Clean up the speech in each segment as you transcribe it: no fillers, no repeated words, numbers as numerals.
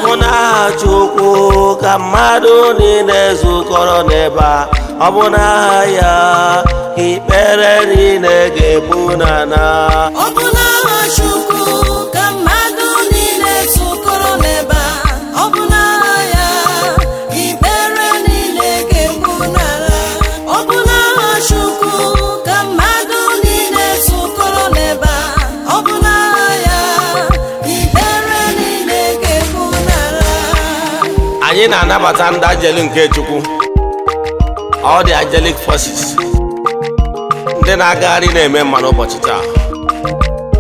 bụ n'aha Chukwu ka mmadụ niile zukọrọ n'ebe a. Ọ bụ n'aha ya ka ikpere niile ga-ebu n'ala. Ọ bụ n'aha Chukwu ka mmadụ niile zukọrọ n'ebe a. Ọ bụ n'aha ya ka ikpere niile ga-ebu n'ala. Ọ bụ n'aha Chukwu ka mmadụ niile zukọrọ n'ebe a. Ọ bụ n'aha ya ka ikpere niile ga-ebu n'ala. Anyị na-anabata ndị ajeli nke Chukwu, all the angelic forces, ndị na-agagharị na-eme mma n'ụbọchị taa,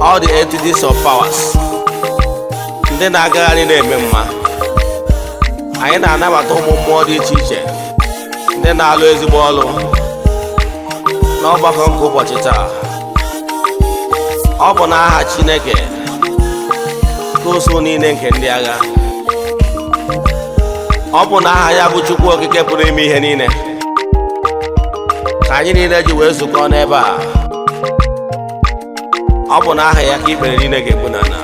all the entities of powers, ndị na-agagharị na-eme mma. Anyị na-anabata ụmụ mmụọ dị iche iche, ndị na-alụ ezigbo ọlụ n'ọgbakọ nke ụbọchị taa. Ọ bụ n'aha Chineke ka ụsụ niile nke ndị agha. Ọ bụ n'aha ya bụ Chukwu okike pụrụ ime ihe niile ka anyị niile ji wee zukọ n'ebe a. Ọ bụ n'aha ya ka ikpere niile ga-ebu n'ala.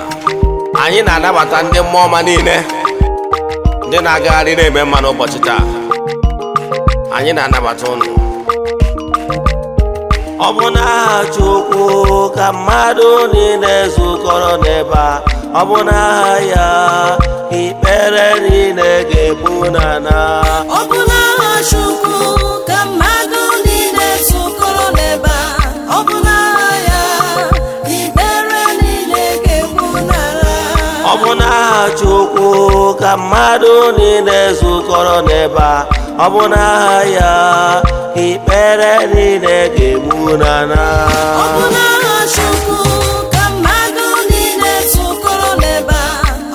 Anyị na-anabata ndị mmụọ ọma niile, ndị na-agagharị na-eme mma n'ụbọchị taa. Anyị na-anabata unu. Ọ bụ n'aha Chukwu ka mmadụ niile zukọrọ n'ebe a. Ọ bụ n'aha ya ka ikpere niile ga-ebu n'ala. Ọ bụ n'aha Chukwu ka mmadụ niile zukọrọ n'ebe a. Ọ bụ n'aha ya ka ikpere niile ga-ebu n'ala. Ọ bụ n'aha Chukwu ka mmadụ niile zukọrọ n'ebe a. Ọ bụ n'aha ya ka ikpere niile ga-ebu n'ala. Ọ bụ n'aha Chukwu ka mmadụ niile zukọrọ n'ebe a.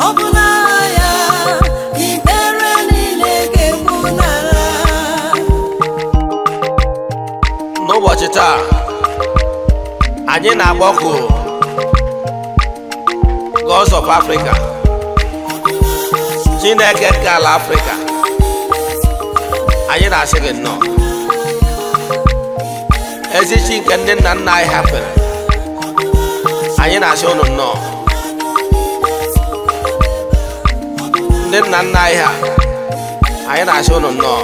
Ọ bụ n'aha ya ka ikpere niile ga-ebu n'ala. N'ụbọchị taa, anyị na-agbakọ Gods of Africa, Chineke nke ala Afrịka. Anyị na-asị gị nnọọ. Ezi chi nke ndị nna nna anyị hapụrụ, anyị na-asị unu nnọọ. Ndị nna nna anyị ha, anyị na-asị unu nnọọ.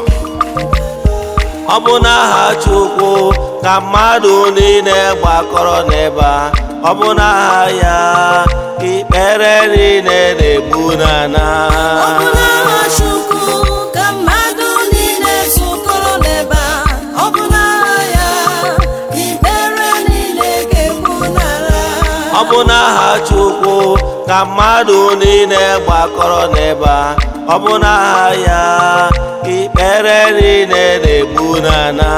Ọ bụ n'aha Chukwu ka mmadụ niile gbakọrọ n'ebe a. Ọ bụ n'aha ya ka ikpere niile na-ebu n'ala. Ọ bụ n'aha Chukwu ka mmadụ niile zukọrọ n'ebe a. Ọ bụ n'aha ya ka ikpere niile ga-ebu n'ala. Ọ bụ n'aha Chukwu ka mmadụ niile gbakọrọ n'ebe a. Ọ bụ n'aha ya ka ikpere niile na-ebu n'ala.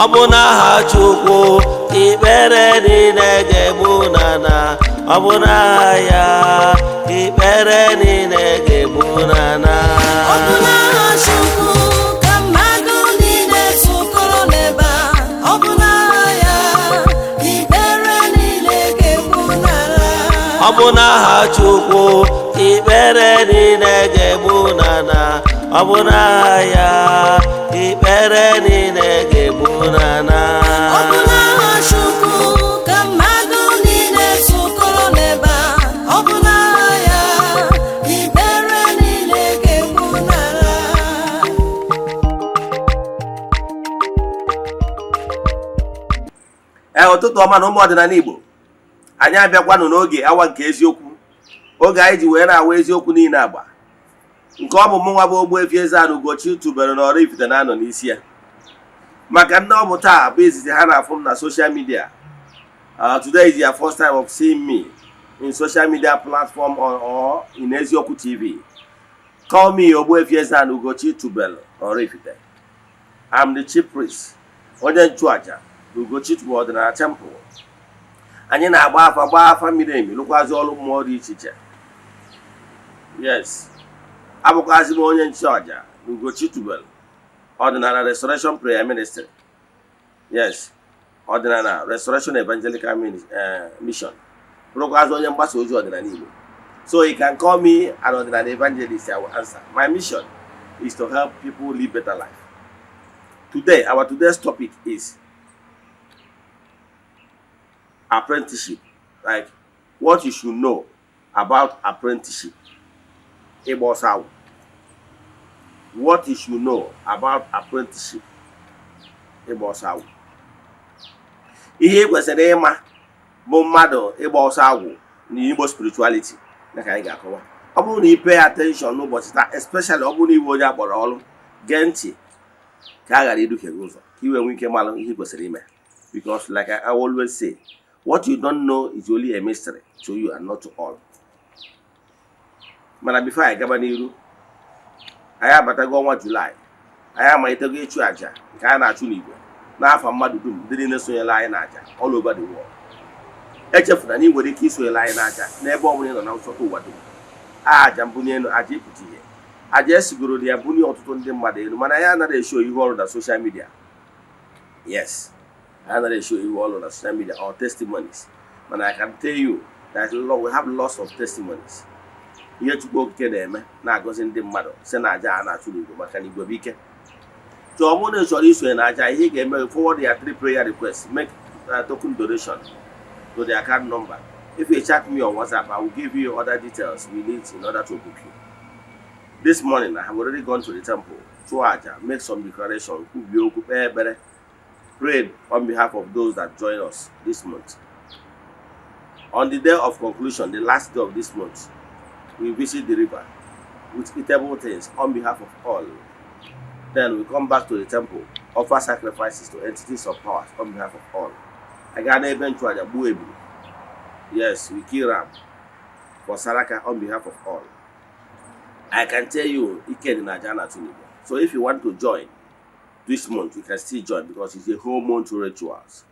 Ọ bụ n'aha Chukwu ka ikpere niile ga-ebu n'ala. Ọ bụ n'aha ya ka ikpere niile ga-ebu n'ala. Ọ bụ n'aha Chukwu ka mmadụ niile zukọrọ n'ebe a. Ọ bụ n'aha ya ka ikpere niile ga-ebu n'ala. Ọ bụ n'aha Chukwu ka ikpere niile ga-ebu n'ala. Ọ bụ n'aha ya ka ikpere niile ga-ebu n'ala. Ọ bụ n'aha Chukwu ka mmadụ niile zukọrọ n'ebe a. Ọ bụ n'aha ya ka ikpere niile ga-ebu n'ala. Ụtụtụ ọma na ụmụ ọdịnala Igbo. Anyị abịakwanụ n'oge awa nke eziokwu, oge anyị ji wee na-awa eziokwu niile agba, nke ọ bụ mụnwa bụ Ogbuefi Eze-Ana ugochitubelu na oraifite na-anọ n'isi ya. Maka ndị ọ bụ taa bụ izizi ha na-afụ m na social media. Today is their first time of seeing me in social media platform or in Eziokwu TV. Call me Ogbuefi Eze-Ana ugochitubelu oraifite. I'm the chief priest, onye nchụaja ugochitubelu ọdịnala temple. Anyị na-agba afa mmiri emi, lụkwazi ọrụ mmụọ dị iche iche. Yes, abụkwazi m onye nchụaja ugochitubelu ọdịnala restoration prayer ministry. Yes, ọdịnala restoration evangelical mission. Lụkwazi onye mgbasa ozi ọdịnala Igbo. So you can call me an ọdịnala evangelist. I will answer. My mission is to help people live better life. Today, our today's topic is apprenticeship, like what you should know about apprenticeship. ịgba ọsọ agwụ. What you should know about apprenticeship ịgba ọsọ agwụ. Ihe ị kwesịrị ịma bụ mmadụ ịgba ọsọ agwụ na Igbo spirituality na ka anyị ga-akọwa. Ọ bụrụ na ị pay attention n'ụbọchị taa, especially ọ bụrụ na iwe onye akpọrọ ọrụ, gee ntị ka a ghara iduhie gị ụzọ, ka iwe nwee ike malụ ihe ị kwesịrị ime. Because like I always say, what you don't know is only a mystery to you and not to all. Mana before anyị gaba n'iru, anyị abatago ọnwa Julaị, anyị amalitego ịchụ àjà nke a na-achụ n'Igwe n'afọ mmadụ dum ndị niile sonyela anyị n'àjà all over the world. Echefuna na ị nwere ike isonyela anyị n'àjà n'ebe ọ bụla ị nọ na nsọtụ ụwa dum. Àjà mbunye elu, àjà ịpụta ihe, àjà esigoro ya bunye ọtụtụ ndị mmadụ elu, mana anyị anaghị esho ihu ọrụ na social media. Yes, I anaghị esho ihu ọrụ na social media or testimonies. But I can tell you that we have lots of testimonies. Ihe Chukwu Okike na-eme na-agọzi ndị mmadụ site na àjà a na-achụ n'Igwe maka na Igwe bụ ike. So ọ bụrụ na ị chọrọ isonye na àjà, ihe ị ga-eme, forward your 3 prayer requests, make a token donation to the account number. If you chat me on WhatsApp, I will give you other details we need in order to book you. This morning, I have already gone to the temple to àjà, make some declaration, prayed on behalf of those that join us this month. On the day of conclusion, the last day of this month, we visit the river with eatable things on behalf of all. Then we come back to the temple, offer sacrifices to entities of powers on behalf of all. I got an event to Ogbuefi. Yes, we kill ram for Saraka on behalf of all. I can tell you, Eze-Ana. So if you want to join this month, you can still join because it's a whole month rituals.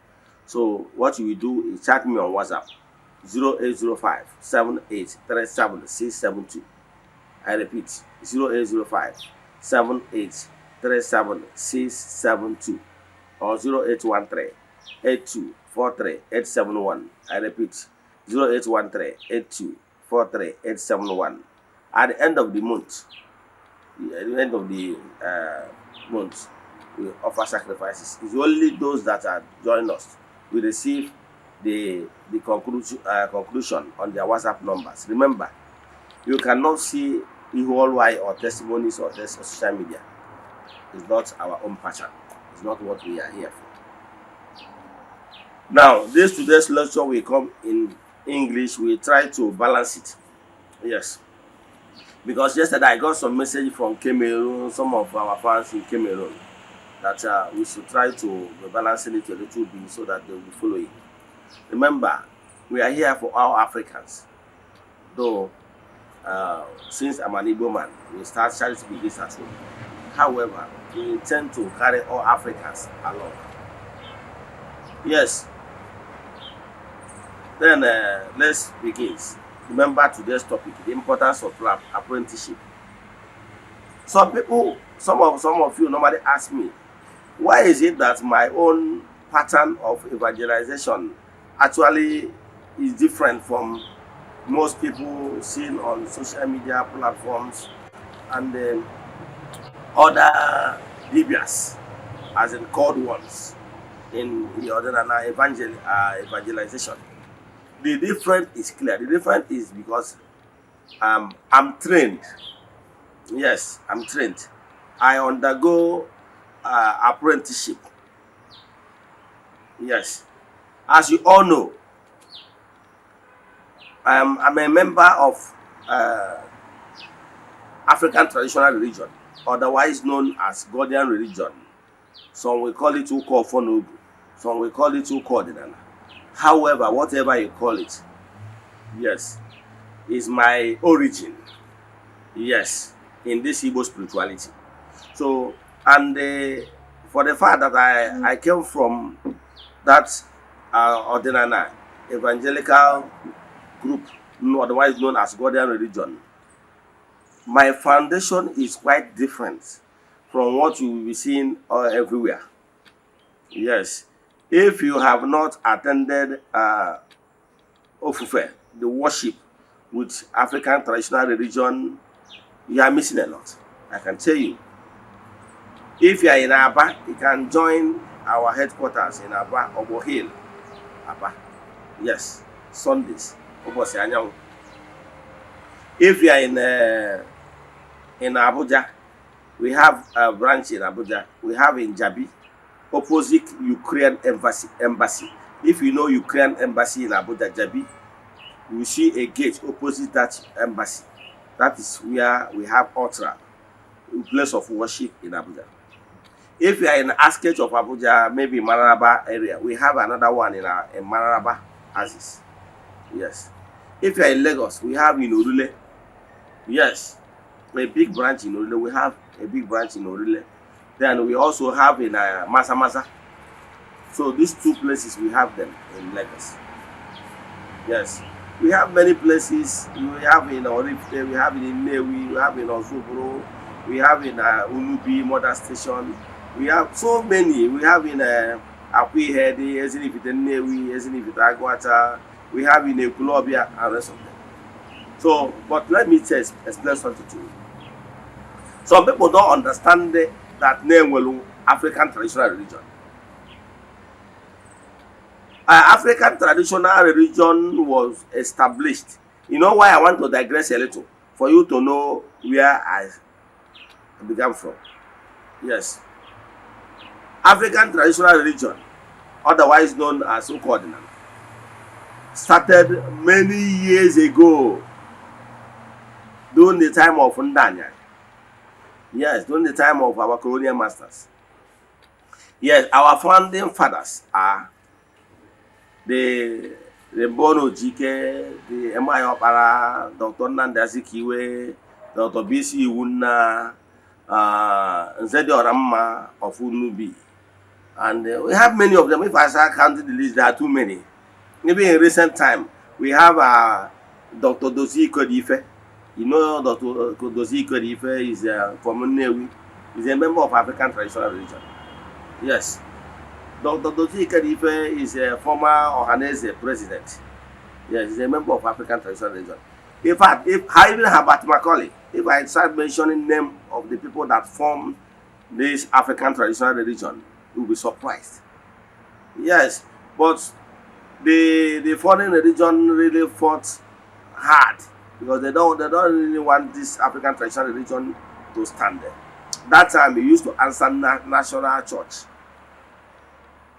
So what you will do is chat me on WhatsApp 0805 7837 672. I repeat 0805 7837 672 or 0813 8243 871. I repeat 0813 8243 871. At the end of the month, we offer sacrifices. It's only those that are joining us we receive the conclusion on their WhatsApp numbers. Remember, you cannot see EOLY or testimonies or social media. It's not our own passion. It's not what we are here for. Now, today's lecture will come in English. We try to balance it. Yes. Because yesterday I got some message from Cameroon, some of our fans in Cameroon, that we should try to be balancing it a little bit so that they will follow it. Remember, we are here for all Africans. Though, since I'm an Igbo man, we start charity begins at home. However, we intend to carry all Africans along. Yes. Then let's begin. Remember today's topic, the importance of apprenticeship. Some of you normally ask me, why is it that my own pattern of evangelization actually is different from most people seen on social media platforms and other Libyas, as in called ones, in the Eze-Ana evangelization? The difference is clear. The difference is because I'm trained. Yes, I'm trained. I undergo apprenticeship. Yes. As you all know, I'm a member of African traditional religion, otherwise known as Guardian religion. Some will call it oso-agwu, some will call it Eze-Ana. However, whatever you call it, yes, is my origin. Yes, in this Igbo spirituality. So, and for the fact that I came from that Eze-Ana evangelical group, otherwise known as Guardian religion, my foundation is quite different from what you will be seeing everywhere. Yes. If you have not attended Ofufe, the worship with African traditional religion, you are missing a lot. I can tell you. If you are in Aba, you can join our headquarters in Aba, Obohill, Aba. Yes, Sundays. If you are in in Abuja. We have a branch in Abuja. We have in Jabi, opposite Ukraine embassy. If you know Ukraine embassy in Abuja, Jabi, you see a gate opposite that embassy. That is where we have altar, a place of worship in Abuja. If you are in the outskirts of Abuja, maybe Mararaba area, we have another one in Mararaba, Aziz. Yes. If you are in Lagos, we have in Orule. Yes. A big branch in Orule. We have a big branch in Orule. Then we also have in Masa. So these two places, we have them in Lagos. Yes. We have many places. We have in Oraifite, we have in Nnewi, we have in Ozubro, we have in Unubi Mother Station. We have so many. We have in Akwihede, Ezenifite Nnewi, Ezenifite Agwata. We have in Ekulobia and rest of them. So, but let me just explain something to you. Some people don't understand that name well African traditional religion. African traditional religion was established. You know why I want to digress a little? For you to know where I began from. Yes. African traditional religion, otherwise known as Ugodina, started many years ago during the time of Ndanya. Yes, during the time of our colonial masters. Yes, our founding fathers are the Bono Jike, the M.I. Opara, Dr. Nnamdi Azikiwe, Dr. B.C. Iwunna, Nzedi Oramma of Unubi. And we have many of them. If I start counting the list, there are too many. Maybe in recent time, we have Dr. Dozie Kodife. You know Dr. Dozie Kodife is from Nnewi. He's a member of African traditional religion. Yes. Dr. Dozie Kodife is a former Ohanese president. Yes, he's a member of African traditional religion. In fact, if I even have Macaulay, if I start mentioning name of the people that form this African traditional religion, you'll be surprised. Yes, but the foreign religion really fought hard because they don't really want this African traditional religion to stand there. That time we used to answer national church.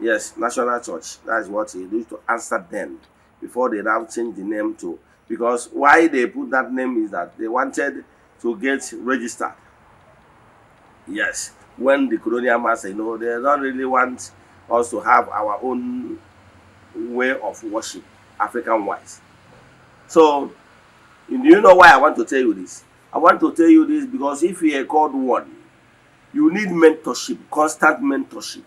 Yes, national church. That's what he used to answer then before they now changed the name to, because why they put that name is that they wanted to get registered. Yes, when the colonial master, they don't really want us to have our own way of worship, African wise. So, do you know why I want to tell you this? I want to tell you this because if you are called one, you need mentorship, constant mentorship.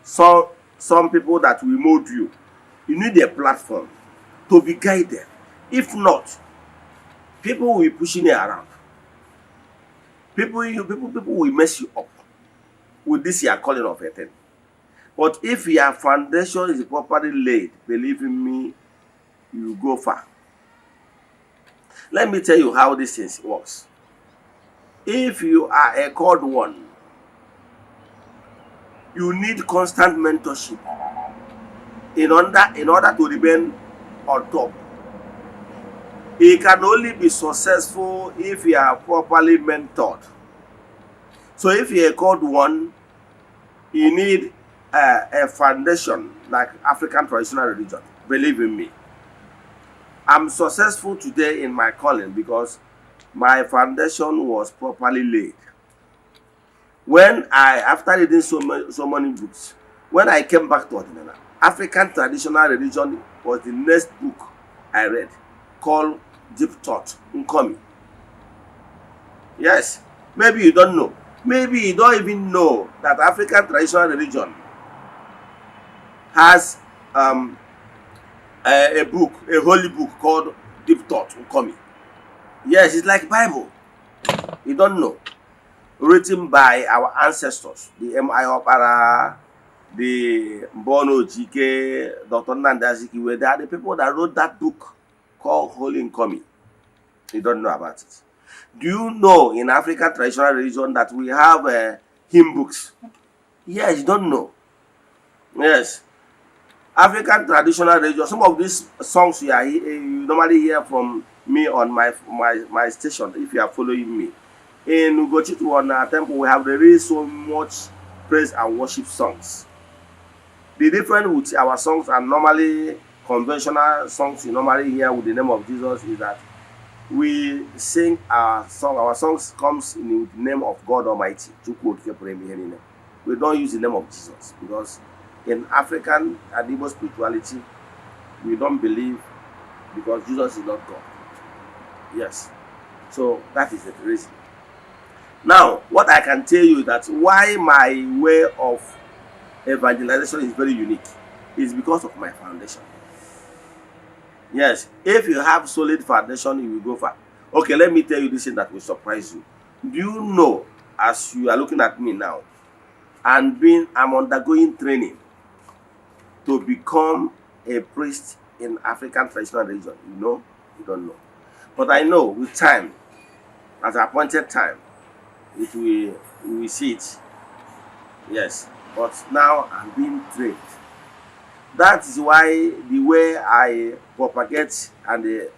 Some people that will mold you. You need a platform to be guided. If not, people will be pushing you around. People will mess you up with this your calling of a thing. But if your foundation is properly laid, believe in me, you go far. Let me tell you how this thing works. If you are a called one, you need constant mentorship in order to remain on top. It can only be successful if you are properly mentored. So if you are called one, you need a foundation like African traditional religion. Believe in me. I'm successful today in my calling because my foundation was properly laid. When after reading so many books, when I came back to Eze-Ana, African traditional religion was the next book I read, called Deep Thought, Nkomi. Yes, maybe you don't know. Maybe you don't even know that African traditional religion has a book, a holy book called Deep Thought, Nkomi. Yes, it's like Bible. You don't know. Written by our ancestors, the M.I. Opara, the Bono Jike, Dr. Nnamdi Azikiwe. They are the people that wrote that book called Holy Nkomi. You don't know about it. Do you know in African traditional religion that we have hymn books? Yes, you don't know. Yes. African traditional religion, some of these songs you normally hear from me on my station, if you are following me. In Ugochitubelu temple, we have released so much praise and worship songs. The difference with our songs and normally conventional songs you normally hear with the name of Jesus is that we sing our song. Our songs comes in the name of God Almighty. We don't use the name of Jesus because in African and Igbo spirituality, we don't believe because Jesus is not God. Yes. So that is the reason. Now, what I can tell you that why my way of evangelization is very unique is because of my foundation. Yes, if you have solid foundation, you will go far. Okay, let me tell you this thing that will surprise you. Do you know, as you are looking at me now, I'm undergoing training to become a priest in African traditional religion? You know, you don't know. But I know with time, at appointed time, we will see it. Yes, but now I'm being trained. That is why the way I propagate and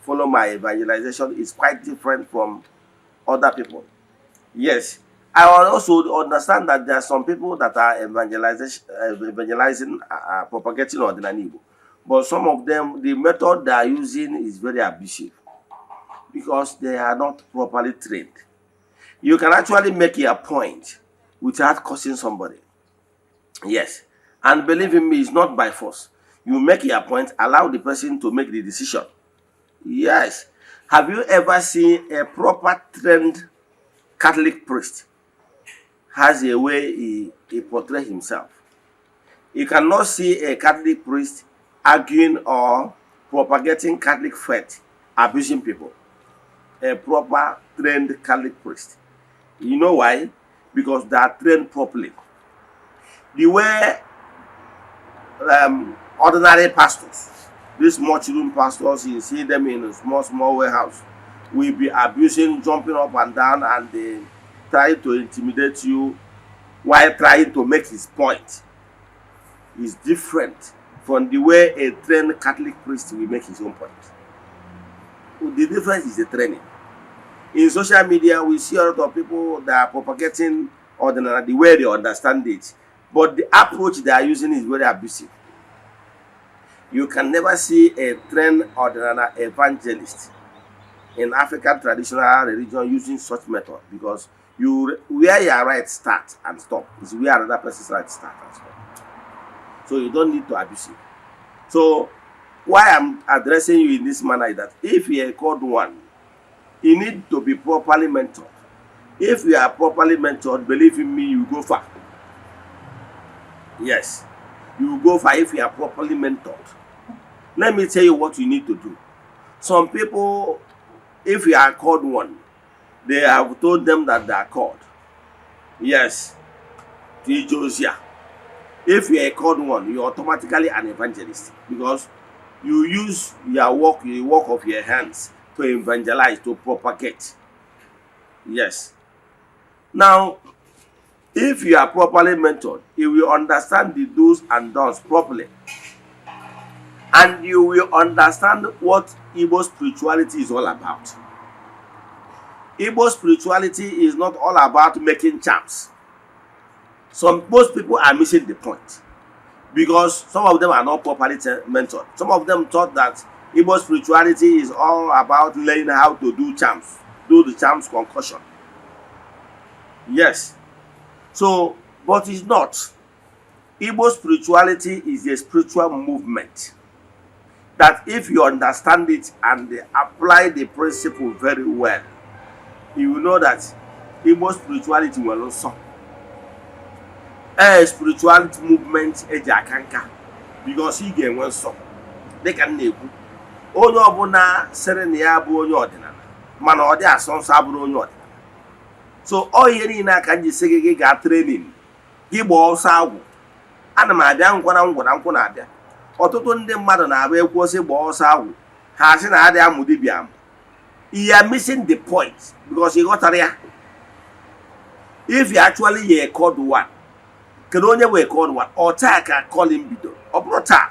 follow my evangelization is quite different from other people. Yes, I also understand that there are some people that are evangelizing, propagating ordinary Igbo. But some of them, the method they are using is very abusive because they are not properly trained. You can actually make a point without causing somebody. Yes. And believe in me, it's not by force. You make your point, allow the person to make the decision. Yes. Have you ever seen a proper trained Catholic priest has a way he portrays himself? You cannot see a Catholic priest arguing or propagating Catholic faith, abusing people. A proper trained Catholic priest. You know why? Because they are trained properly. The way ordinary pastors, these mushroom pastors, you see them in a small warehouse, will be abusing, jumping up and down, and they try to intimidate you while trying to make his point. Is different from the way a trained Catholic priest will make his own point. The difference is the training. In social media, we see a lot of people that are propagating ordinary the way they understand it, but the approach they are using is very abusive. You can never see a trained ordinary evangelist in African traditional religion using such method because where your right start and stop is where another person's right start and stop. So you don't need to abuse it. So why I'm addressing you in this manner is that if you are called one, you need to be properly mentored. If you are properly mentored, believe in me, you go far. Yes, you will go far if you are properly mentored. Let me tell you what you need to do. Some people, if you are called one, they have told them that they are called. Yes, to Josiah. If you are called one, you are automatically an evangelist because you use your work, the work of your hands to evangelize, to propagate. Yes. Now, if you are properly mentored, you will understand the do's and don'ts properly. And you will understand what Igbo spirituality is all about. Igbo spirituality is not all about making charms. Most people are missing the point because some of them are not properly mentored. Some of them thought that Igbo spirituality is all about learning how to do charms, do the charms concussion. Yes. So, but it's not. Igbo spirituality is a spiritual movement that if you understand it and apply the principle very well, you will know that Igbo spirituality will also a spirituality movement ejakanka because he get one song. They can nekwu. Onye ọbụla sere na ya bụ onye ọdịnala mana ọ dị asọnsọ abụrụ onye ọdịnala. So all ihe niile aka nji sị gị ga training gị gba ọsọ agwụ. Ana m abịa ngwara ngwara nkwụ na-abịa. Ọtụtụ ndị mmadụ na-abịa ekwu ọsị gba ọsọ agwụ ha sị na adị amụ dibịa amụ. You are missing the point because you got area. If you actually hear called one, can only we call one or take a calling bido or brota.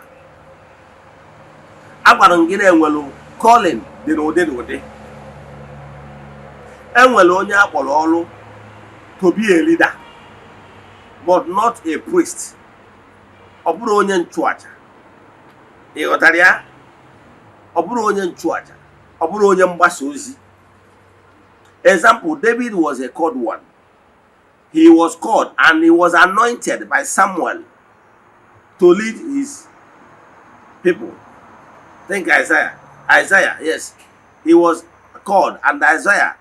I'm going to get a calling the no day. enwere onye akpọrọ ọrụ to be a leader but not a priest. Ọ bụrụ onye nchụaja. Ị ghọtara ya? Ọ bụrụ onye nchụaja, ọ bụrụ onye mgbasa ozi. Example, David was a called one. He was called and he was anointed by Samuel to lead his people. Think Isaiah. Isaiah, yes. He was called and Isaiah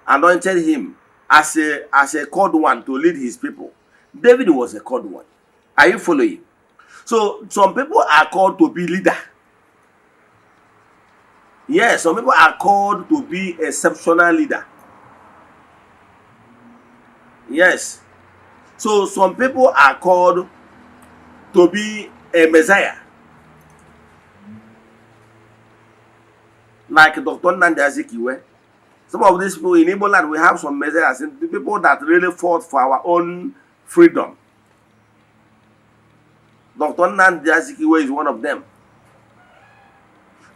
anointed him as a called one to lead his people. David was a called one. Are you following? So some people are called to be leader. Yes, some people are called to be exceptional leader. Yes. So some people are called to be a Messiah. Like Dr. Nnamdi Azikiwe. Some of these people in Igbo land, we have some Messiahs, the people that really fought for our own freedom. Dr. Nnamdi Azikiwe is one of them.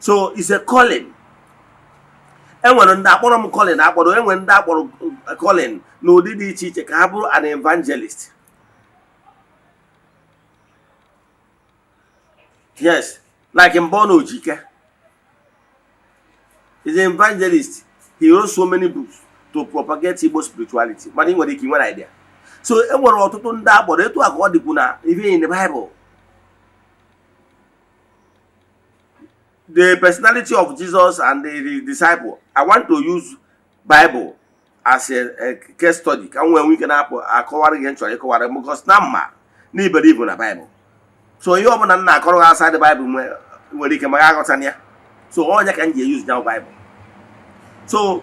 So it's a calling. And when that one calling, when that one calling, no did teach an evangelist. Yes, like in Bono Jike. He's an evangelist. He wrote so many books to propagate Igbo spirituality. But he was the one idea. So even in the Bible, the personality of Jesus and the disciple, I want to use Bible as a case study. And when we can because now we believe in the Bible. So you open and outside the Bible when you can so all you can use now Bible. So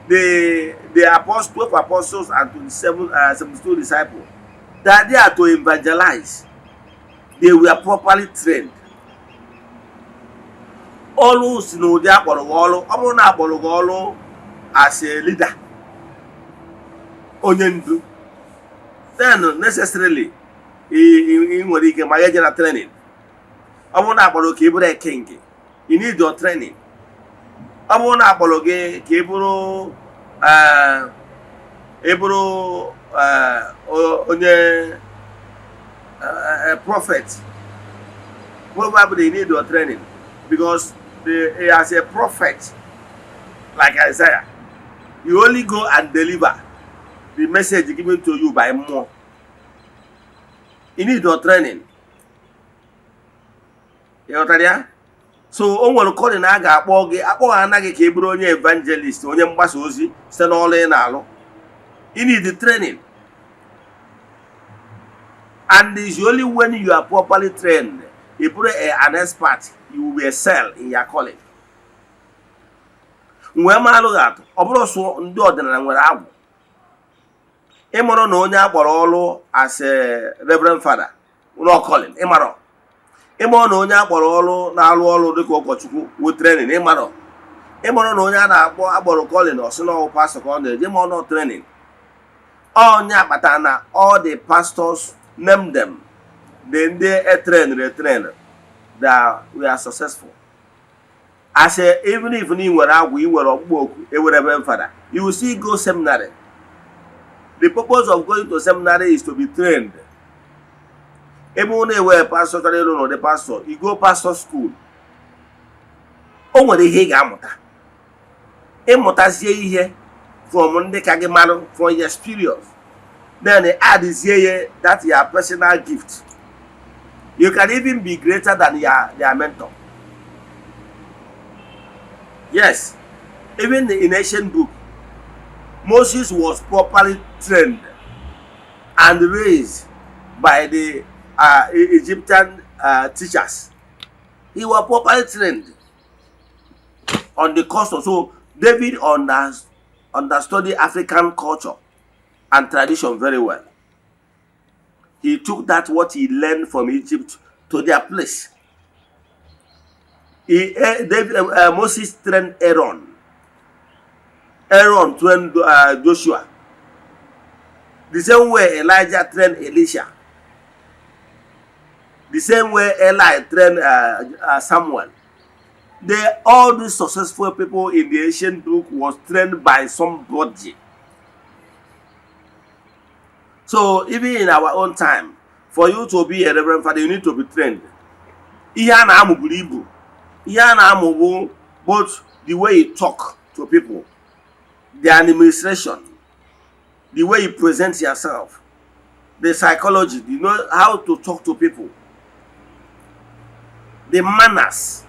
the 12 apostles and 72 disciples, that they are to evangelize. They were properly trained. Always know they are all as a leader. Onyendu. Then necessarily in what you can my training. I want to keep a king. You need your training. I want to apologize Keburo a prophet. Probably need your training because as a prophet like Isaiah, you only go and deliver the message given to you by more. You need your training. You know what? So o nwere calling na aga akpọ gị anaghị ka eburu onye evangelist onye mgbasa ozi site n'ọrụ ị na-alụ. You need the training. And it's only when you are properly trained, you put an expert, you will excel in your calling. Mgbe ma alụ atụ, ọ bụrụ so ndị ọdịnala nwere agwụ. Ịmụrụ na onye akpọrọ ọrụ as a reverend father, ụlọ calling, ịmara. Ịmụrụ na onye akpọrọ ọrụ na-alụ ọrụ dịka ụkọchukwu with training, ịmara. Ịmụrụ na onye a na-akpọ agbọrọ calling ọsị na pastor ka ọ na-eje ma ọ nọ training. Onye akpata na all the pastors name them. Then they train, we are successful. I say, even if you were Ogbuefi, a reverend father, you will see go seminary. The purpose of going to seminary is to be trained. Even when you were pastor, the pastor, you go pastor school. Only he gamuta. Emutazie here from the Kagemaro for your experience. Then they add this year that your personal gift. You can even be greater than their mentor. Yes, even in ancient book, Moses was properly trained and raised by the Egyptian teachers. He was properly trained on the custom. So David understood the African culture and tradition very well. He took that what he learned from Egypt to their place. Moses trained Aaron. Aaron trained Joshua. The same way Elijah trained Elisha. The same way Eli trained Samuel. All these successful people in the ancient book was trained by somebody. So even in our own time, for you to be a reverend father, you need to be trained. Ihe a na-amụ buru ibu. Ihe a na-amụ bụ both the way you talk to people, the administration, the way you present yourself, the psychology, you know how to talk to people, the manners.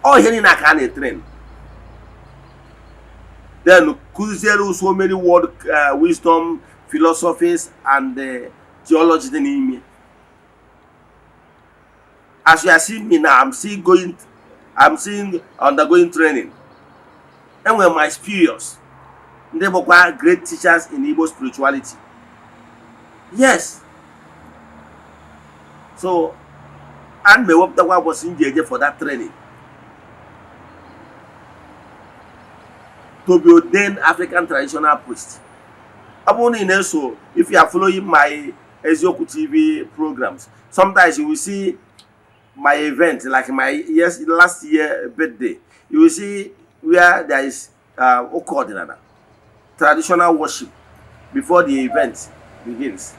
All here in a can train. Then kuziere so many word wisdom, philosophies, and theology in him. As you are seeing me now, I'm still undergoing training. And when my superiors, they were great teachers in Igbo spirituality. Yes. So, and me work that was engaged for that training. To be ordained African traditional priest. So, if you are following my Ezeoku TV programs, sometimes you will see my event, like my last year birthday. You will see where there is traditional worship before the event begins.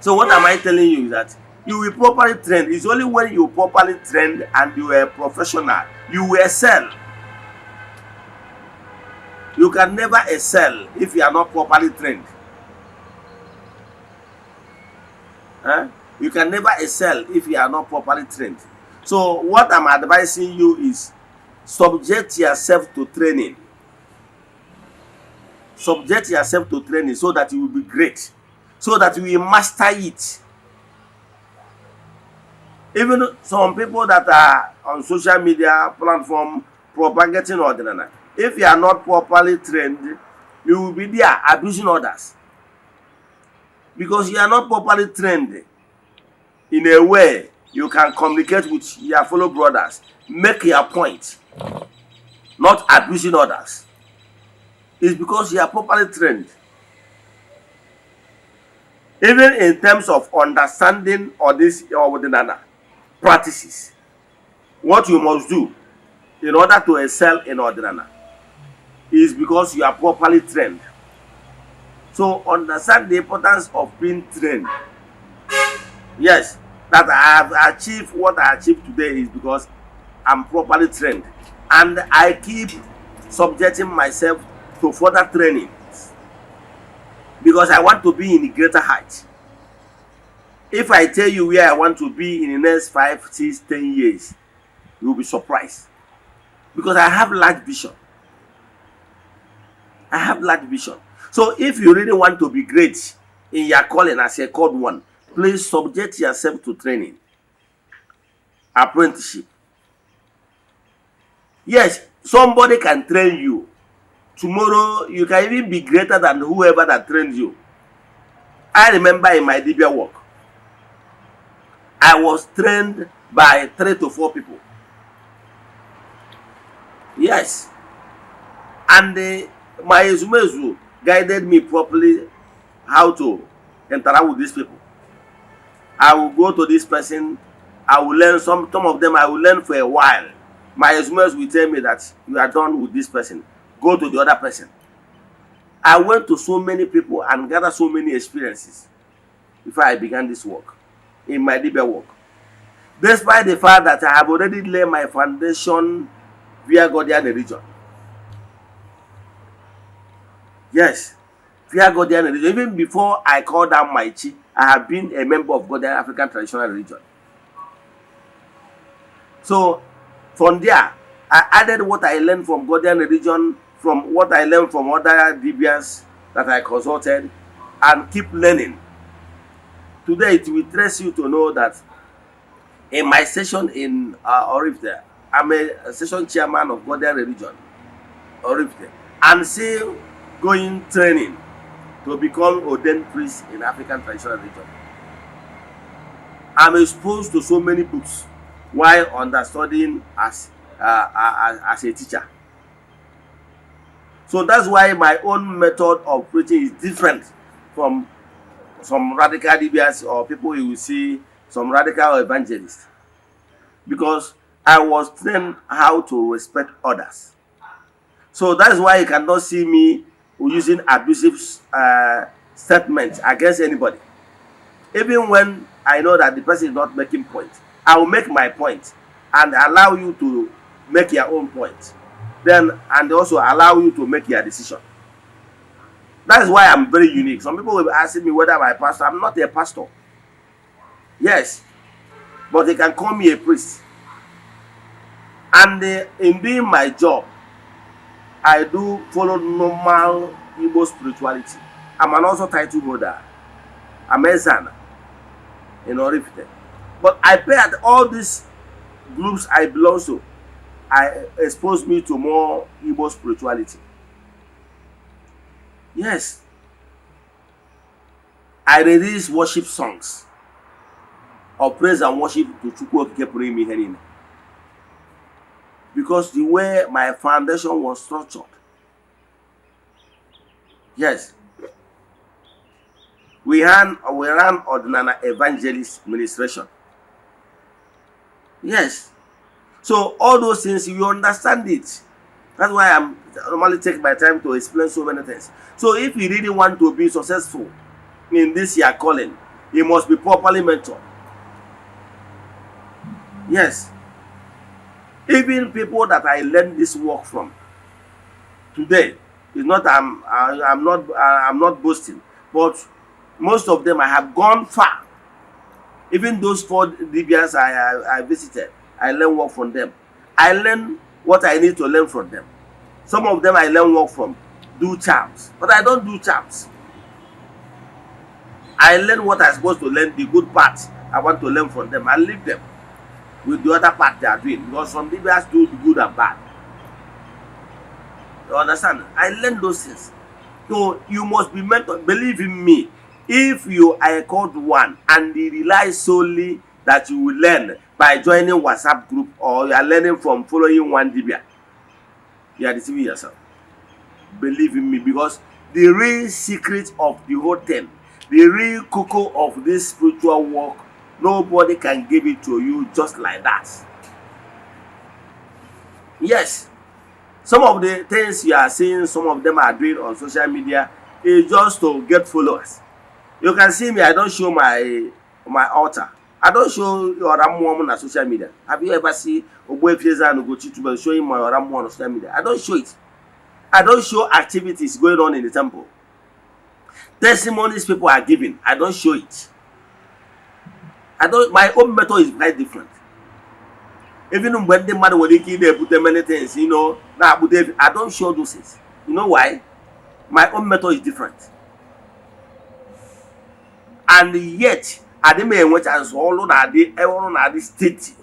So what am I telling you is that you will properly train. It's only when you properly trained and you are a professional, you will excel. You can never excel if you are not properly trained. You can never excel if you are not properly trained. So what I'm advising you is subject yourself to training. Subject yourself to training so that you will be great. So that you will master it. Even some people that are on social media platform propagating ordinary, if you are not properly trained, you will be there abusing others. Because you are not properly trained in a way you can communicate with your fellow brothers, make your point, not abusing others. It's because you are properly trained. Even in terms of understanding or this or the practices, what you must do in order to excel in ordinary is because you are properly trained. So understand the importance of being trained. Yes, that I have achieved what I achieved today is because I'm properly trained. And I keep subjecting myself to further training because I want to be in a greater height. If I tell you where I want to be in the next 5, 6, 10 years, you will be surprised. Because I have large vision. I have large vision. So if you really want to be great in your calling as a called one, please subject yourself to training. Apprenticeship. Yes, somebody can train you. Tomorrow, you can even be greater than whoever that trained you. I remember in my Dibia work, I was trained by 3 to 4 people. Yes. And my Ezumezu guided me properly how to interact with these people. I will go to this person, I will learn some of them I will learn for a while. My Ezumezu will tell me that you are done with this person. Go to the other person. I went to so many people and gathered so many experiences before I began this work, in my Dibia work. Despite the fact that I have already laid my foundation via Godian religion. Yes, via Godian religion. Even before I called down my chi, I have been a member of Godian African traditional religion. So, from there, I added what I learned from Godian religion, from what I learned from other Dibians that I consulted, and keep learning. Today, it will interest you to know that in my session in Oraifite, I'm a session chairman of Godian religion, Oraifite, and still going training to become ordained priest in African traditional religion. I'm exposed to so many books while understudying as a teacher. So that's why my own method of preaching is different from some radical DBS or people you will see, some radical evangelists. Because I was trained how to respect others. So that's why you cannot see me using abusive statements against anybody. Even when I know that the person is not making point, I will make my point and allow you to make your own point. Then, and also allow you to make your decision. That's why I'm very unique. Some people will be asking me whether I'm a pastor. I'm not a pastor. Yes, but they can call me a priest. And in doing my job, I do follow normal Igbo spirituality. I'm an also title holder. I'm Eze-Ana in oraifite. But I pay at all these groups I belong to. I expose me to more Igbo spirituality. Yes. I release worship songs of praise and worship to Chukwu Okike Pụrụ Ime Ihe Niile. Because the way my foundation was structured. Yes. We ran ordinary evangelist ministration. Yes. So all those things, you understand it. That's why I normally take my time to explain so many things. So if you really want to be successful in this your calling, you must be properly mentored. Yes. Even people that I learned this work from today, is not I'm not boasting, but most of them I have gone far. Even those 4 Libyans I visited, I learned work from them. I learned what I need to learn from them. Some of them I learn work from, do charms, but I don't do charms. I learn what I'm supposed to learn, the good parts I want to learn from them. I leave them with the other part they are doing, because some Libyans do the good and bad. You understand? I learned those things. So you must be mentored. Believe in me. If you are called one and you rely solely that you will learn by joining WhatsApp group or you are learning from following one Libya, you are deceiving yourself. Believe in me, because the real secret of the whole thing, the real cocoa of this spiritual work, nobody can give it to you just like that. Yes. Some of the things you are seeing, some of them are doing on social media is just to get followers. You can see me, I don't show my altar. I don't show your Ramu on social media. Have you ever seen Ogbuefi and ugochitubelu showing my Ramu on social media? I don't show it. I don't show activities going on in the temple. Testimonies people are giving, I don't show it. My own method is quite different. Even when the man will put many things, now I don't show those things. You know why? My own method is different. And yet, I didn't watch as all on the state.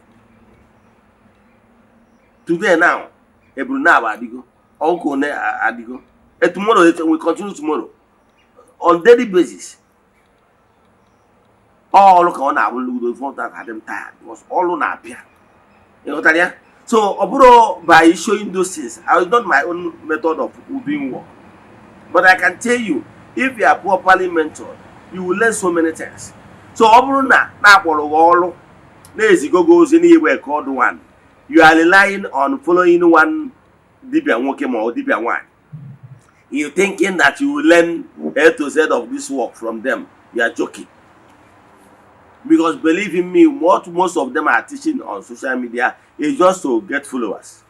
Today now, Ebruna Adigo, Uncle Adigo. And tomorrow we continue tomorrow. On daily basis. All look on our will do that had them tired. It was all on our pier. You know what I mean? So, Oburo, by showing those things, I was not my own method of doing work. But I can tell you, if you are properly mentored, you will learn so many things. So, Oburo na all lazy goes anywhere called one. You are relying on following one Dibia Wokem or Dibia one. You're thinking that you will learn A to Z of this work from them. You are joking. Because believe in me, what most of them are teaching on social media is just to get followers.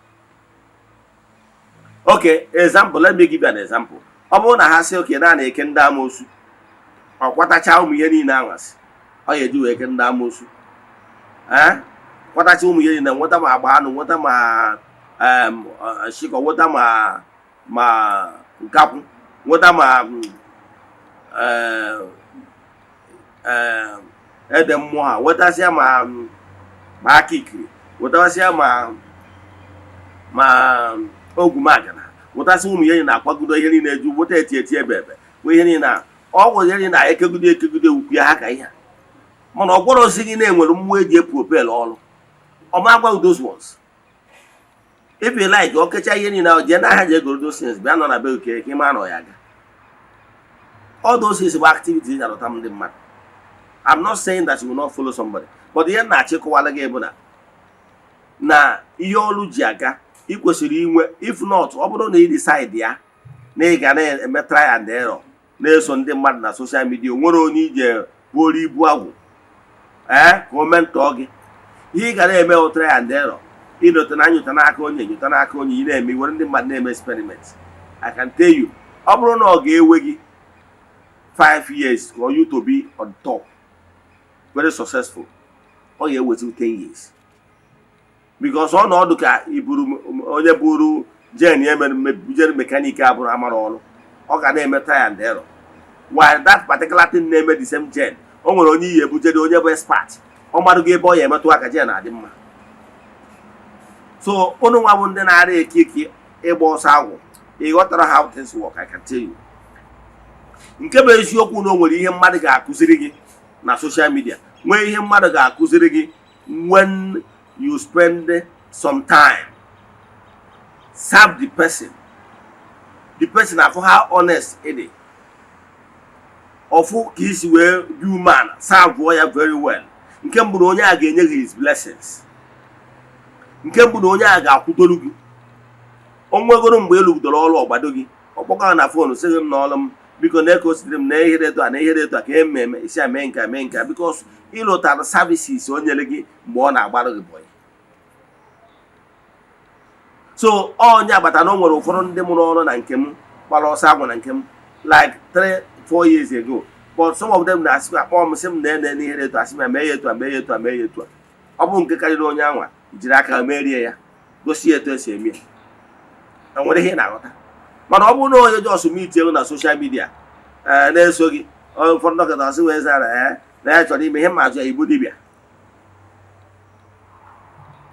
Okay, example, let me give you an example. Obona has said, okay, now they can damosu. Or what a child me any hours. How you do a can damosu? Eh? What I told me in what am I ban, what am I shiko, what am I ma gap, what am I Edemwa, what I say ma kikri, what I say ma ogumagana, what I say me in a pagudo in a do what a tia baby. We in a always in a ekagude upia. Monogoro singing name will move propel all. Or about those ones. If you like, okay, Chayin now, Jenna had to go those things, ban on a bill cake, him or yaga. All those is activities that are the man. I'm not saying that you will not follow somebody, but the end na cheko wala gebona. na ihe ọrụ ji aga ị kwesịrị inwe, if not ọ bụrụ na ị decide ya na ị ga na-eme try and error na-eso ndị mmadụ na social media, nwere onye ije buoro ibu agwụ ka o mentọọ gị. Ihe ị ga na-eme try and error, ịnọte na nyụta n'aka onye ị na-eme were ndị mmadụ na-eme experiment. I can tell you, ọ bụrụ na ọ ga-ewe gị 5 years for you to be on top very successful, ọ ga-eweta 10 years because ọnọdụ ka iburu onye buru jen jere mekanik abụrụ amara ọrụ, ọ ga na-eme try and error. While that particular thing na-eme the same gen, o nwere onye ihe ebujede onye bụ expert, ọ marụ gị ebe ọ ya emetụ aka jen adị mma. So ụnụ nwa bụ ndị na-ara ekike ịgba ọsọ agwụ, ị ghọtara how things work. I can tell you, nke bụ eziokwu na o nwere ihe mmadụ ga-akụziri gị na social media, nwee ihe mmadụ ga-akụziri gị when you spend some time serve the person afọ how honest it is, ọfụ ka isi wee be human serve ya very well. Nke mbụ na onye a ga-enye gị his blessings, nke mbụ na onye a ga-akwụdoro gị. O nwegoro mgbe elugidoro ọrụ ọgbado gị, ọkpọkọ na fon sị m n'ọrụ m, biko na-ekositere m na ihe etu a na ihe etu a ka eme isi a mee nka because ịlụtara services o nyere gị mgbe ọ na-agbara gị bọyị. So onye agbata na o nwere ụfọdụ ndị mụrụ ọrụ na nke m gbara ọsọ agwụ na nke m like 3-4 years ago, but some of them na-asị akpọ m sị m na ihe etu a, sị m mee ya etu a. Ọ bụ nke karịrị onye anwa jiri aka merie ya, gosi ya etu esi eme ya, enwere ihe na-aghọta. Mana ọ bụrụ na onye jọs mit ego na social media na-eso gị, ụfọdụ dọkịta ọsị wee zara na ya chọrọ ime ihe ma azụ ya ibu dibịa.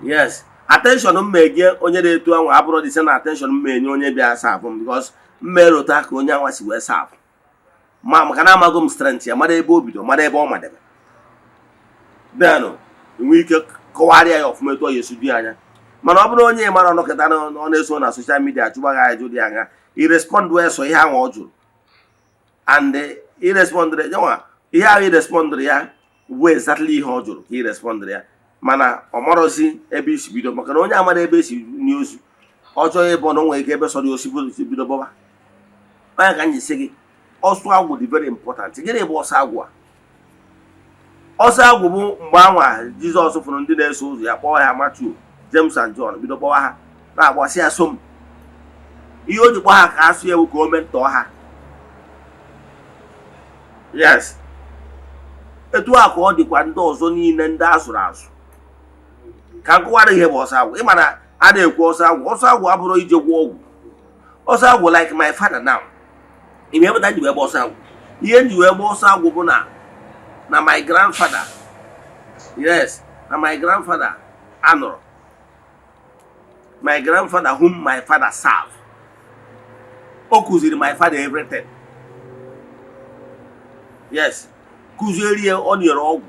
Yes, attention m na-enye onye na-etu anwa abụrụ dị sị na attention m na-enye onye bịa saapụ m, because mmerụta ka onye anwa si wee saapụ maka na amago m strength ya, mara ebe o bido, mara ebe ọ madebe, then enwe ike kọwarịa ya ọfụma etu ọ ya esi dị anya. Mana ọ bụrụ onye mara ọnọkịta ọ na-eso na social media chụgba gị ajụ dị anya, irespond wee so ihe ahụ ọ jụrụ, and irespondịrị nyanwa ihe ahụ irespondịrị ya bụ exactly ihe ọ jụrụ ka irespondịrị ya, mana ọ marọzi ebe isi bido, maka na onye amara ebe esi n'ozu ọ chọghị ịbụ na o nwere ike ebe sọrọ osi bido bọba. Onye ka m ji sị gị ọsọ agwụ dị very important. Gịnị bụ ọsọ agwụ a? Ọsọ agwụ bụ mgbe anwa Jizọs fụrụ ndị na-eso ụzọ ya, kpọọ ha Matthew, James and John, bido kpọwa ha na-agbasị ya som. Ihe o ji kpọọ ha ka asụ ya ewu ka o mentọọ ha. Yes, etu a ka ọ dịkwa ndị ọzọ niile ndị azụrụ azụ. Ka nkụwara ihe bụ ọsọ agwụ. Ị ma na a na-ekwu ọsọ agwụ. Ọsọ agwụ abụrụ ije gwọ ọgwụ. Ọsọ agwụ like my father now. Ime ebe ta ji wee gba ọsọ agwụ. Ihe nji wee gba ọsọ agwụ bụ na my grandfather, yes, na my grandfather anọrọ. My grandfather whom my father served, o kụziri my father everything. Yes, kụzieri ya, ọ nyere ọgwụ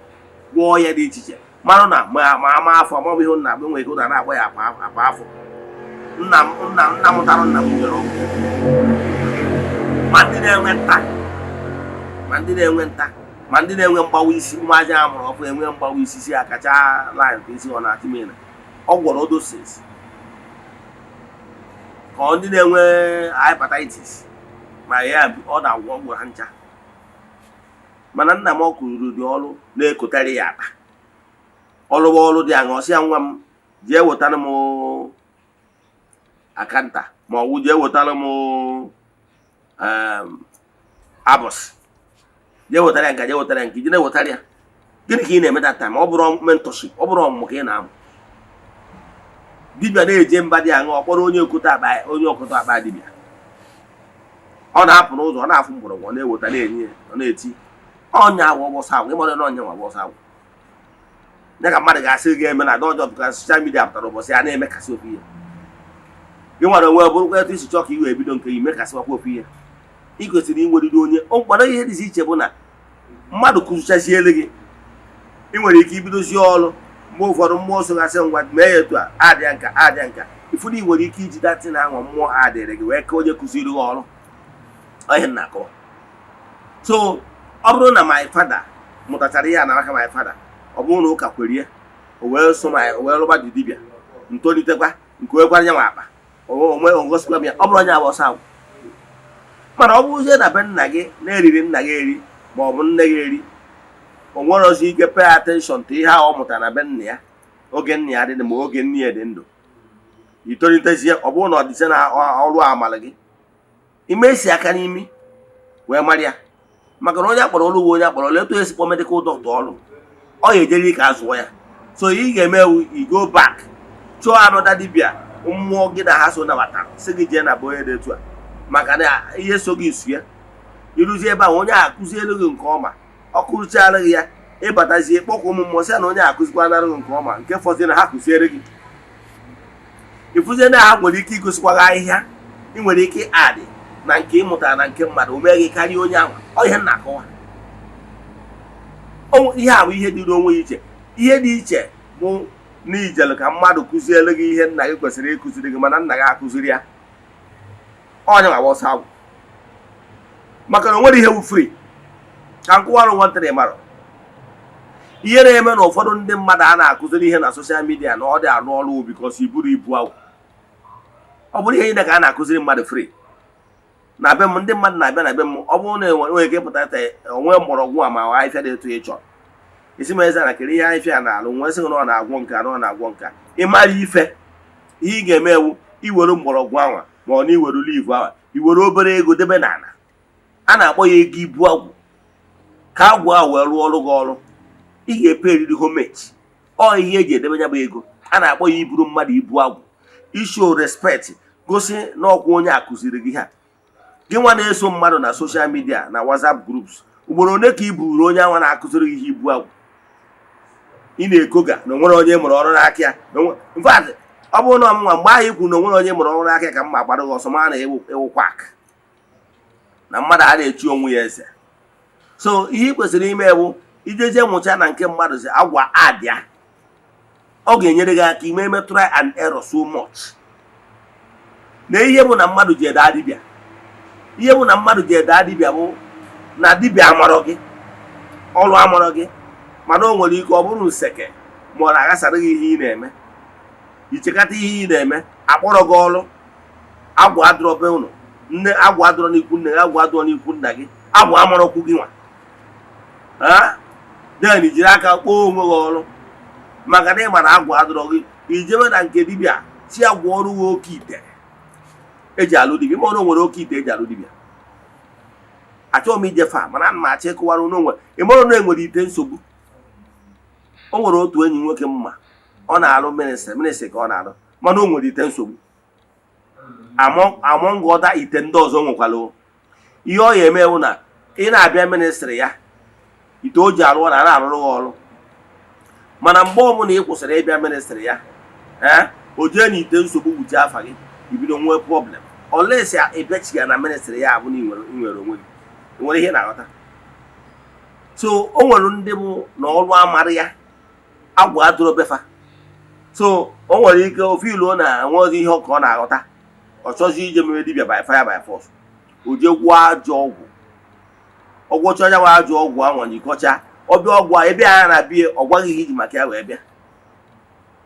gwọọ ya dị iche iche. Mara na ma ama afọ ama ihe nna nwere ike na-agba ya apa afọ. Nna mụtara nna m nyere ọgwụ. Ma ndị na-enwe nta, ma ndị na-enwe mgbawa isi, mmaja amụrụ ọkụ enwe mgbawa isi si akacha line ka isi ọ na-atị mena, ọ gwọrọ doses. Ka ndị na-enwe hepatitis ma ya ọ na-agwọ ọgwụ ha ncha. Mana nna m ọ kụrụ dị ọrụ na-ekotarị ya akpa. Ọrụ dị aṅụ, ọsị ya nwa m jee wetara m akanta, ma ọ wụ jee wetara m abọs, jee wetara ya nka, jee wetara ya. Gịnị ka ị na-eme that time? Ọ bụrụ mentorship, ọ bụrụ ọmụmụ ka ị na-amụ. Dibịa na-eje mba dị aṅụ, ọ kpọrọ onye ọkụtọ akpa dibịa. Ọ na-apụ n'ụzọ, ọ na-afụ mgbọrọgwụ, ọ na-eweta na-enye, ọ na-eti ọnya agwụ ọgbọsọ agwụ. Ịmara na ọnya nwa ọgbọsọ agwụ. Ya ka mmadụ ga-asị gị eme na dọjọ ka social media pụtara ụbọchị ya na-emekasị ofu ihe. Gị nwere onwe bụrụkwa etu isi chọọ ka iwe ebido nke imekasịwakwa ofu ihe. Ị kwesịrị inweriri onye mkpọrọ. Ihe dị iche bụ na mmadụ kụzichaziele gị, ị nwere ike ibidozi ọrụ mgbe ụfọdụ mmụọ so gasị ngwa mee ya etu a adịa nka ifuru ị nwere ike iji datị na anwa mmụọ adịrị gị wee ka onye kụziri gị ọrụ. Onye na-akọwa. So ọ bụrụ na my father mụtachara ihe a na aka my father, ọ bụrụ na ụka kwere ya, o wee so o wee lụba dị dibịa, ntolitekwa nke wekwara nya nwa akpa onwe ngosikwa m ya ọ bụrụ onye abụ ọsọ agwụ. Mana ọ bụrụzie na be nna gị na-eriri nna gị eri ma ọ bụ nne gị eri, o nwere ozi ike pay attention to ihe ahụ ọ mụtara na be nna ya oge nna ya dị ma oge nne ya dị ndụ. Itolitezie ọ bụrụ na ọ dịzie na ọrụ amala gị, ime esi aka n'imi wee mara ya, maka na onye akpọrọ ọrụ uwe onye akpọrọ ọrụ etu esi kpọ medical doctor ọrụ, ọ ya ejere ike azụọ ya. So ị ga-emewu i go back chọọ anọda dibịa mmụọ gị na ha so nabata si gị jee na bụ onye dị etu a, maka na ihe so gị isu ya. Iruzie ebe ahụ onye ahụ akụzielu gị nke ọma, ọ kụzichaara gị ya, ịbatazie kpọkwa ụmụ mmụọ sị na onye akụzikwanara gị nke ọma, nke fọzie na ha kụziere gị. Ifuzie na ha nwere ike igosikwa gị ahịhịa ị nwere ike adị na nke ị mụtara na nke mmadụ o mee gị karịa onye ahụ. Ọ ihe nna akọwa ihe a bụ ihe dị n'onwe iche. Ihe dị iche bụ na ijelu ka mmadụ kụziere gị ihe nna gị kwesịrị ịkụziri gị mana nna gị akụziri ya, onye nwa ọsọ agwụ. Maka na o nwere ihe wu free. Ka nkụwarụ nwantịrị marụ ihe na-eme na ụfọdụ ndị mmadụ a na-akụziri ihe na soshal midia na ọ dị arụ ọrụ bikos iburu ibu agwụ. Ọ bụrụ ihe niile ka a na-akụziri mmadụ free. Na be m ndị mmadụ na-abịa na be m, ọ bụrụ na enwere ike ịpụta onwe mgbọrọgwụ a ma ahịfịa dị etu ị chọrọ, isi m Eze-Ana kere ihe ahịfịa na-alụ nwee sị na ọ na-agwọ nka na ọ na-agwọ nka. Ị mara ife ihe ị ga-eme ewu iwere mgbọrọgwụ anwa ma ọ na iwere livu awa, iwere obere ego debe n'ala, a na-akpọ ya ego ibu agwụ, ka agwụ ahụ wee rụọ ọrụ gị ọrụ. Ị ga-epe eriri homage, ọ ihe eji edebe ya bụ ego. A na-akpọ ya iburu mmadụ ibu agwụ, isho respect, gosi na ọkwa onye akụziri gị ha. Gị nwa na-eso mmadụ na soshal midia na WhatsApp groups, ugboro ole ka i buru onye anwa na-akụziri gị ihe ibu agwụ? Ị na-ekoga na onwere onye mụrụ ọrụ n'aka ya. In fact, ọ bụrụ na ọmụnwa mgbe ahụ ikwu na onwere onye mụrụ ọrụ n'aka ya ka mma agbara gị ọsọ ma na-ewu kwak na mmadụ a na-echi onwe ya eze. So ihe ị kwesịrị ime ewu ijeje nwụcha na nke mmadụ si agwa adịa, ọ ga-enyere gị aka ime eme try and error so much. Na ihe bụ na mmadụ ji ede adịbịa, ihe bụ na mmadụ ji ede adịbịa bụ na dibịa amarọ gị ọrụ amarọ gị, mana o nwere ike ọ bụrụ nseke ma ọ na-aghasara gị ihe ị na-eme, ichekata ihe ị na-eme akpọrọ gị ọrụ. Agwụ adụrọ be ụnụ, nne agwụ adụrọ n'ikwu nne gị, agwụ adụrọ n'ikwu nna gị, agwụ amarọkwu gị nwa den jiri aka kpọọ onwe gị ọrụ maka na ị mara agwụ adụrọ gị. Ijebe na nke dibịa si agwụ ọrụ gị oke ite eji alụ dibịa, ma ọ nwere oke ite eji alụ dibịa. Achọghị m ijefe a mana ana m achọ ịkụwara n'onwe ịmụrụ na enwere ite nsogbu. O nwere otu enyi nwoke mma, ọ na-alụ ministrị ka ọ na-alụ, mana o nwere ite nsogbu. Among other ite ndị ọzọ nwekwara ihe ọ ya emewu na ị na-abịa ministrị ya, ite o ji arụ na na-arụrụ gị ọrụ, mana mgbe ọbụla ị kwụsịrị ịbịa ministrị ya o jee na ite nsogbu wuche afa gị, ibido nwee problem. Olesi ịbịachi ya na ministrị ya abụ na inwere onwe gị, nwere ihe na-aghọta. So o nwere ndị bụ na ọrụ amarị ya agwụ adụrụ befa. So o nwere ike ofe ilu na nweozi ihe ka ọ na-aghọta, ọ chọzi ije mere dibịa by fire by force, o jee gwụọ ajọ ọgwụ. Ọgwụcha ya nwa ajọ ọgwụ ahụ nyikọcha ọbịa ọgwụ a ebe a na-abịa ọ gwaghị ihe iji maka ya wee bịa,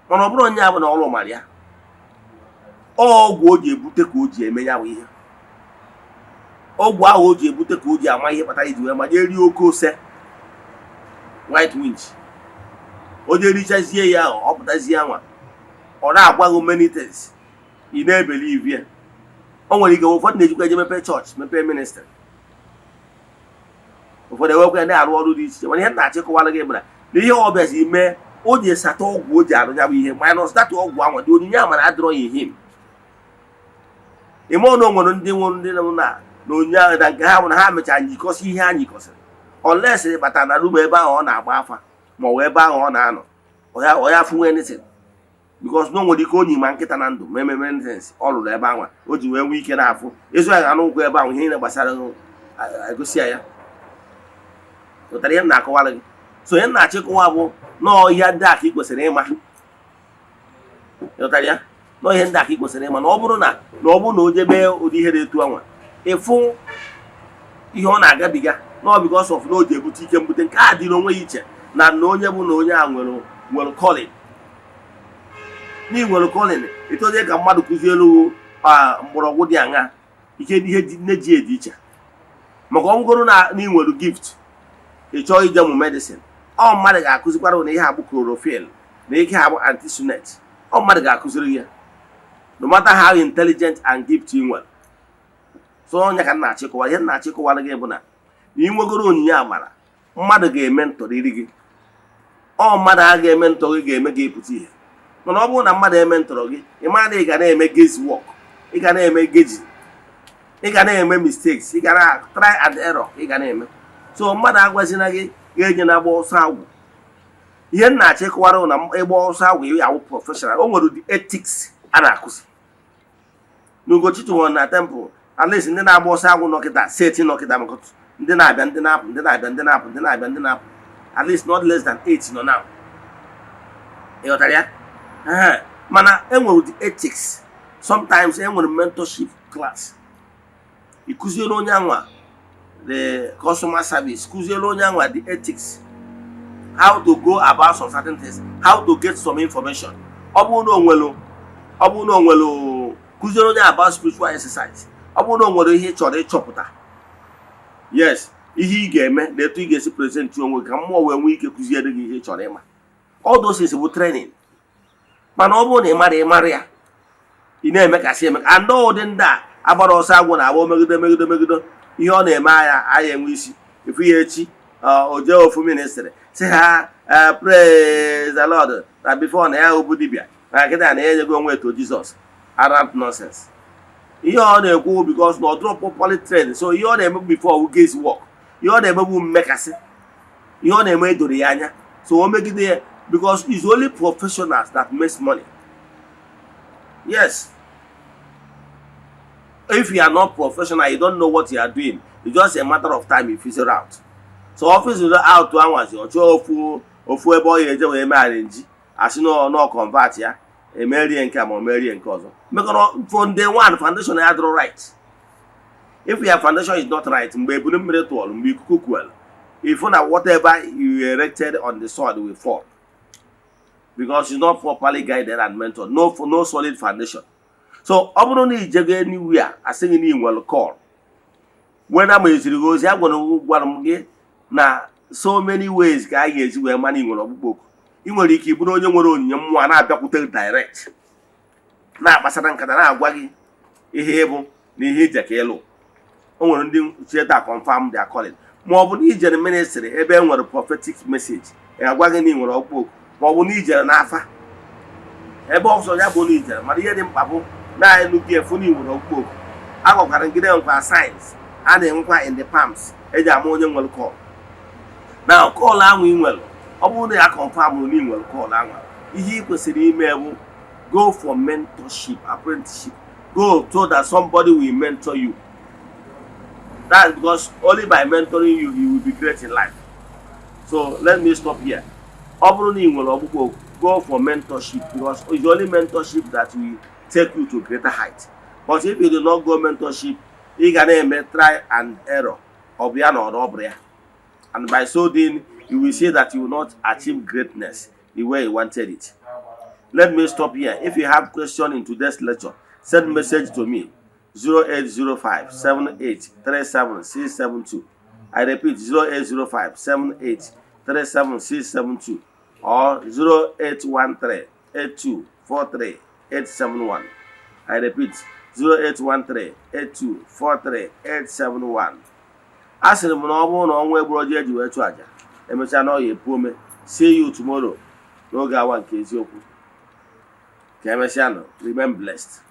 mana ọ bụrụ onye ahụ na ọrụ mara ya, ọgwụ o ji ebute ka o ji eme ya bụ ihe. Ọgwụ ahụ o ji ebute ka o ji ama ihe kpatara iji wee ma je rie oke ose white winch. O je richazie ya ahụ ọ pụtazie nwa ọ na-agwa gị many things ị na-ebelive ya. O nwere ike ụfọdụ na-ejikwa eje mepee chọọchị, mepee ministrị, ụfọdụ ewekwa ya na-arụ ọrụ dị iche iche. Mana ihe na-achịkọwara gị bụ na ihe ọ bịazi mee o ji esata ọgwụ o ji arụ ya bụ ihe minus data ọgwụ ahụ dị onyinye amara adịrọ ya ihe. Ime ọnụ nwere ndị nwụrụ ndị na onyinye ahụ na nke ha bụ na ha mechara njikọsi ihe ha nyikọsịrị, olesi bata na rum ebe ahụ ọ na-agba afa ma ọ bụ ebe ahụ ọ na-anọ ọ ya fụ anything because na o nwere ike onyi ma nkịta na ndụ ma ememe nens ọ lụrụ ebe ahụ o ji wee nwee ike na-afụ ezu ya anụ ụkwụ ebe ahụ ihe niile gbasara egosi ya. Ụtara ihe m na-akọwara gị. So ihe m na-achịkọwa bụ nọọ ihe ndị a ka ị kwesịrị ịma. Ụtara ya nọọ ihe ndị a ka ị kwesịrị ịma na ọ bụrụ na o jebe ụdị ihe dị etu anwa ịfụ ihe ọ na-agabiga nọọ because of na o ji ebute ike mbute nke a dịrị onwe ya iche na onye bụ na onye a nwere calling. n'inwere calling itoje ka mmadụ kụzielu mgbọrọgwụ dị aṅa ihe nne ji dị iche maka ọgwụgoro na n'inwere gift ị chọọ ije mụ medicine ọ mmadụ ga-akụzikwara na ihe abụ chlorophyll na ihe abụ antisunet ọ mmadụ ga-akụziri ya no matter how intelligent and gift ị nwere. So onye ka na-achịkọwa ihe na-achịkọwara gị bụ na ị nwegoro onyinye amara mmadụ ga-eme ntọrịrị gị ọ mmadụ a ga-eme ntọ gị ga-eme gị ịpụta ihe mana ọ bụrụ na mmadụ eme ntọrọ gị ị mara na ị ga na-eme gezi work ị ga na-eme geji ị ga na-eme mistakes ị ga na try and error ị ga na-eme. So mmadụ agwazina gị ga-enye na agba ọsọ agwụ ihe na-achịkọwara na ịgba ọsọ agwụ ya awụ professional o nwere ụdị ethics a na-akụzi n'Ugochitubelu na temple at least ndị na-agba ọsọ agwụ nọkịta seti nọkịta maka ndị na-abịa ndị na-apụ ndị na-abịa ndị na-apụ ndị na-abịa ndị na-apụ at least not less than 8 nọ now. Ịghọtara ya? Mana enwere ụdị ethics sometimes enwere mentorship class ịkụziere onye anwa the customer service kụziere onye anwa the ethics how to go about some certain things how to get some information ọ bụrụ na onwere kụziere onye about spiritual exercise ọ bụrụ na onwere ihe ị chọrọ ịchọpụta yes ihe ị ga-eme na etu ị ga-esi present onwe ka mmụọ wee nwee ike kụziere gị ihe ị chọrọ ịma all those things bụ training mana ọ bụrụ na ị mara ya ị na-emekasị eme and ụdị ndị a agbara ọsọ agwụ na-agba megide ihe ọ na-eme anya enwe isi ifu ya echi o jee ofu ministry si ha praise the Lord na before na ya obu dibia na nkịta na enyego onwe eto Jizọs Arab nonsense. Ihe ọ na-ekwu because na ọ dụrụ properly trained so ihe ọ na-eme before who gets work ihe ọ na-emebu mmekasị ihe ọ na-eme edoro ya anya so o megide ya because it's only professionals that makes money. Yes, if you are not professional you don't know what you are doing it's just a matter of time you figure out. So office out to anwazi ọ chọọ ofu ebe ọ ya eje wee mee arrange asị no convert ya emerie nke ma merie nke ọzọ mekọrọ from day one foundation ya dụrụ right. If your foundation is not right mgbe ebunu mmiri tụọrọ mgbe ikuku kwelu if na whatever you erected on the soil will fall because it's not properly guided and mentored no solid foundation. So ọ bụrụ na ijego anywhere asị gị na inwere call wena ma eziri gị ozi gwara m gị na so many ways ka a ga-ezi wee mana inwere ọkpụkpọ oku ị nwere ike ịbụrụ onye nwere onyinye mmụọ na-abịakwute direct na-akpasara nkata na-agwa gị ihe ịbụ na ihe ije ka ịlụ o nwere ndị cheta confirm their calling ma ọ bụ na ijere ministry ebe e nwere prophetic message ga-agwa gị na ị nwere ọkpụkpọ oku ma ọ bụ na ijere n'afa ebe ọsọ ya bụ na ijere mana ihe dị mkpa bụ na-enu gị efu na inwere ọkpụkpọ oku agwakwara ngide nkwa signs a na-enwekwa in the palms eji ama onye nwere call na call ahụ ị nwere ọ bụrụ na ya confirm na ị nwere call ahụ ihe ị kwesịrị ime bụ go for mentorship apprenticeship go so that somebody will mentor you. That's because only by mentoring you will be great in life. So let me stop here. Ọ bụrụ na ị nwere ọkpụkpọ oku go for mentorship because it's only mentorship that will take you to greater height. But if you do not go mentorship ị ga na-eme try and error ọ bụ ya na ọ bụrụ ya and by so doing you will see that you will not achieve greatness the way you wanted it. Let me stop here. If you have question in today's lecture send message to me 0805-7837-672. I repeat 0805-7837-672 or 0813-8243-871. I repeat 0813-8243-871. A sịrị m na ọ bụrụ na ọnwa egburu ọjọọ eji wee chụ aja emechaa na ọ ya epu ome. See you tomorrow n'oge awa nke eziokwu. Ka emesịa nọ. Remain blessed.